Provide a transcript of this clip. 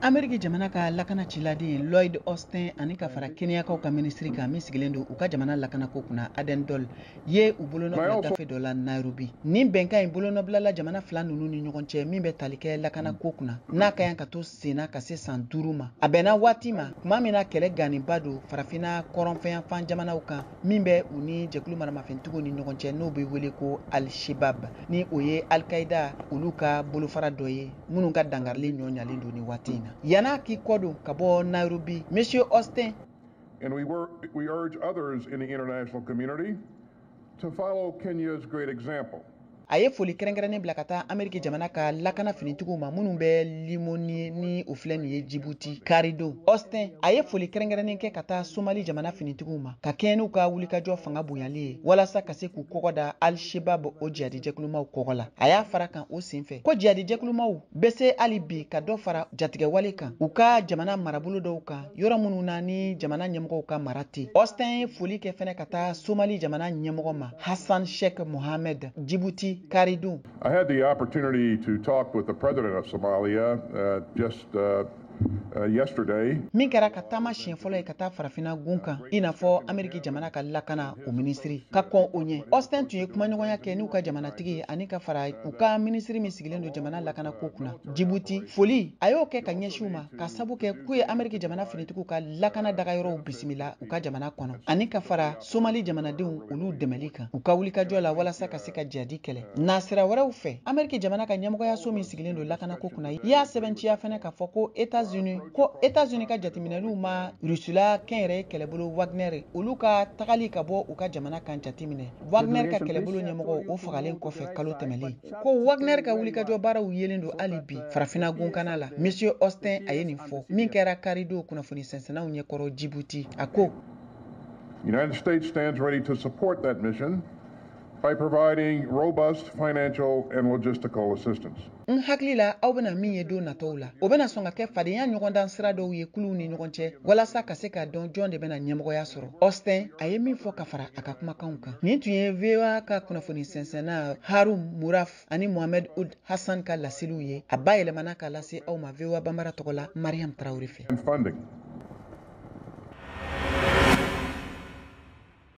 Ameriki jamana ka lakana ciladen Lloyd Austin ani ka fara Keniyakaw ka minisiri kan min sigilen don u ka jamana lakanako kunna, Aden Dole, ye u bolonɔbila gafe dɔ la Nairobi. Nin bɛnkan in bolonɔbilala jamana fila ninnu ni ɲɔgɔn cɛ min bɛ tali kɛ lakanako kunna, n'a ka kan ka to senna ka se san 5 ma. A bɛnna waati ma tuma min na kɛlɛ ganniba don Farafinna kɔrɔnfɛyanfan jamanaw kan min bɛ u ni jɛkulu maramafɛntigiw ni ɲɔgɔn cɛ, n'o bɛ wele ko Al-Shabaab, ni o ye Al-Qaïda olu ka bolofara dɔ ye minnu ka dangarili ɲɔ ɲalen don nin waati in na. Yan'a k'i kɔ don ka bɔ Nairobi, Monsieur Austin And we urge others in the international community to follow Kenya's great example. A ye foli kɛrɛnkɛrɛnnen bila ka taa Ameriki jamana ka lakana finitigiw ma minnu bɛ Limoni, ni o filɛ nin ye Jibuti karidon. Austin a ye foli kɛrɛnkɛrɛnnen kɛ ka taa Somali jamana finitigiw ma ka kɛɲɛ n'u ka wulikajɔ fanga bonyali ye walasa ka se k'u kɔgɔ da Al-Shabaab o jihadijɛkulumaw kɔgɔ la. A y'a fara kan o senfɛ ko jihadijɛkulumaw bɛ se hali bi ka dɔ fara jatigɛwale kan u ka jamana marabolo dɔw kan, yɔrɔ minnu na ni jamana ɲɛmɔgɔw ka mara tɛ. Austin ye foli kɛ fɛnɛ ka taa Somali jamana ɲɛmɔgɔ ma Hassan Sheikh Mohamed, Djibouti karidon. I had the opportunity to talk with the president of Somalia just yesterday. Min kɛra ka taama siɲɛ fɔlɔ ye ka taa Farafinna gun kan i n'a fɔ Ameriki jamana ka lakana o minisiri. Ka kɔn o ɲɛ, Austin tun ye kumaɲɔgɔnya kɛ n'u ka jamanatigi ye ani ka fara u ka minisiri min sigilen don jamana lakanako kunna Djibouti. Foli a y'o kɛ ka ɲɛsin u ma ka sabu kɛ k'u ye Ameriki jamana finitigiw ka lakana dagayɔrɔw bisimila u ka jamana kɔnɔ, ani ka fara Somali jamanadenw olu dɛmɛli kan u ka wulikajɔ la walasa ka se ka jihadi kɛlɛ. Nasira wɛrɛw fɛ, Ameriki jamana ka ɲɛmɔgɔyaso min sigilen don lakanako kunna y'a sɛbɛntiya fɛnɛ k'a fɔ ko États-Unis ka jateminɛliw ma Rusila kɛnyɛrɛye kɛlɛbolo Wagner olu ka tagali ka bɔ u ka jamana kan jateminɛ. Wagner ka kɛlɛbolo ɲɛmɔgɔ o fagalen kɔfɛ kalo tɛmɛlen, ko Wagner ka wulikajɔ baaraw yelen don hali bi Farafinna gunkana la. Monsieur Austin a ye nin fɔ min kɛra karidon kunnafoni sɛnsɛnnaw ɲɛkɔrɔ Djibouti. A ko: The United States stands ready to support that mission by providing robust financial and logistical assistance. N hakili la, aw bɛna min ye don natɔw la, o bɛna sɔn ka kɛ fadenya ɲɔgɔndan sira dɔw ye kuluw ni ɲɔgɔn cɛ walasa ka se ka dɔn jɔn de bɛna ɲɛmɔgɔya sɔrɔ. Austin a ye min fɔ ka fara a ka kumakanw kan, nin tun ye VOA ka kunnafoni sɛnsɛnna Harun Muraf ani Mohamed Ould Hassan ka laseliw ye. A ba yɛlɛmana ka lase aw ma VOA Banbara tɔgɔ la, Mariam Tarawele fɛ. And funding.